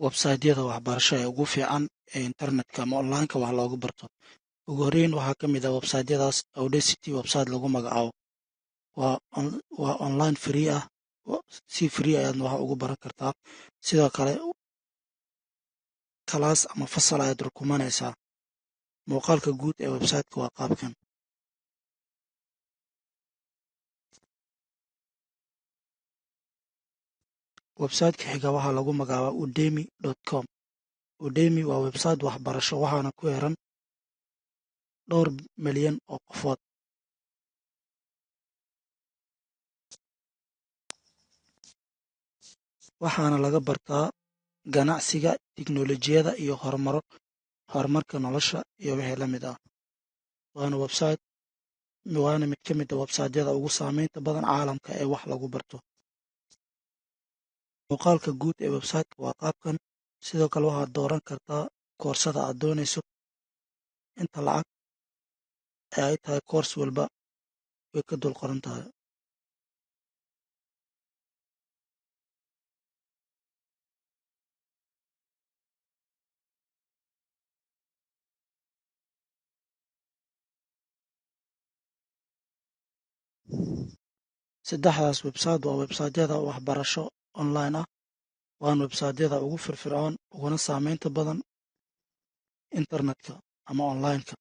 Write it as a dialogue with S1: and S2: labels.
S1: Website-yada waxbarasho ee ugu fiican ee internetka ama online-ka wax loogu barto. Ugu horreyn, waxaa ka mid ah website-yadaas Udacity website lagu magacaabo. Waa online free ah, si free ayaadna wax ugu baran kartaa. Sidoo kale class ama fasal ayaad rukumanaysaa. Muuqaalka guud ee website-ka waa qaabkan. Website-ka xiga waxaa lagu magacaabaa udemy.com. Udemy waa website waxbarasho, waxaana ku xiran dhowr milyan oo qofood. Waxaana laga bartaa ganacsiga, tiknoolajiyada iyo horumarka nolosha iyo wixii la mid ah. Waana mid ka mid ah website-yada ugu saameynta badan caalamka ee wax lagu barto. Muuqaalka guud ee website-ka waa qaabkan. Sidoo kale waxaad dooran kartaa koorsada aad doonayso, inta lacag ee ay tahay course walba way ka dul qoran tahay. Saddexdaas website waa website-yada waxbarasho online ah, waana website-yada ugu firfircoon uguna saameynta badan internetka ama online-ka.